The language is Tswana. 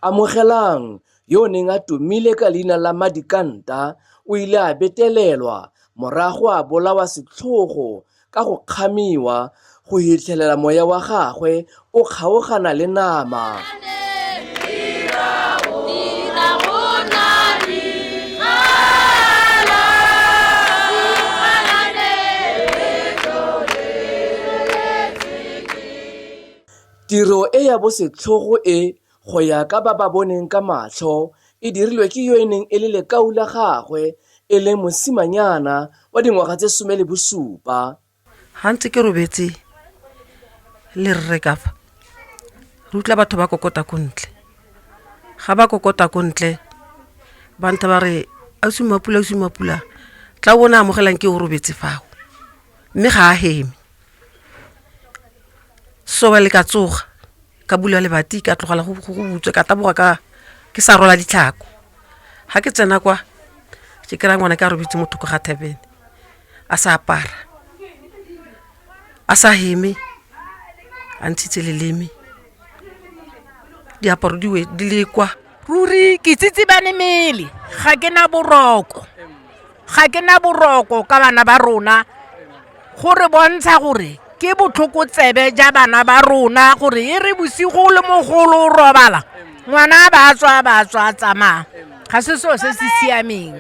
Amogelang yo o neng a tumile ka leina la Madikanta o ile a betelelwa morago a bolawa setlhogo ka go kgamiwa go fitlhelela moya wa gagwe o kgaogana le nama. Tiro e ya bosetlhogo e go ya ka ba ba boneng ka matlho e dirilwe ke yo e neng e le lekau la gagwe e leng mosimanyana wa dingwaga tse 17. Ga ntse ke robetse le rre ka fa, re utlwa batho ba kokota ko ntle. Ga ba kokota ko ntle, ba ntha ba re, ausi Mapula, ausi Mapula, tla o bone Amogelang ke o robetse fao, mme ga a heme. So le ka tsoga, ka bula lebati, ka tlogela go butswe, ka taboga ka ke sa rwala ditlhako. Ga ke tsena kwa, ke kry-a ngwana ke a robetse mo thoko ga tavern, a sa apara, a sa heme, a ntshitse leleme, diaparo di di le kwa. Ruri ke tsitsibane mmele, ga ke na boroko, ga ke na boroko ka bana ba rona, go re bontsha gore ke botlhokotsebe ja bana ba rona gore e re bosigo le mogolo o robala, ngwana a ba tswa, a ba tswa a tsamaya, ga se selo se se siameng.